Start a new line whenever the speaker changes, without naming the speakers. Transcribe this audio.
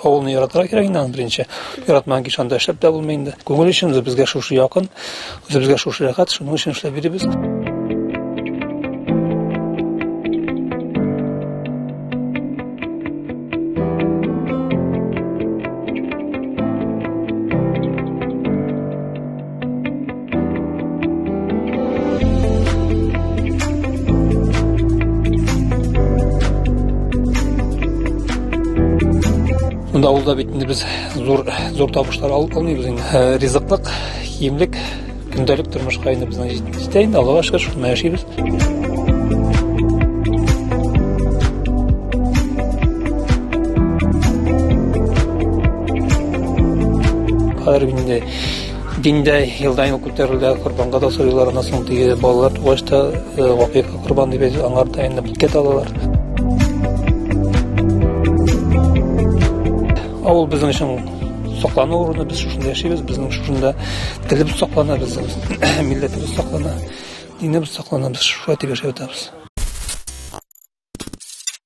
Авылны яратырга кирәк инде аны беренче. Яратмаган кеше анда эшләп тә булмый инде. Күңел өчен безгә шушы якын, үзебезгә шушы рәхәт, шуның өчен эшләп йөрибез. Монда авылда бит инде без зур зур табышлар алып алмыйбыз инде. Э, ризыклык, киемлек, көндәлек тормышка инде безнең җитә инде, Аллага шөкер, шунда яшибез. Хәзер инде диндә елдан ел күтәрелә, корбанга да сорыйлар, аннан соң теге балалар тугач та вакыйга корбан дип әйтеп, аңар да инде биткә дә алалар. Авыл безнең өчен саклану урыны, без шушында яшибез, безнең шушында телебез саклана, безнең милләтебез саклана, динебез саклана, без шулай дип яшәп ятабыз.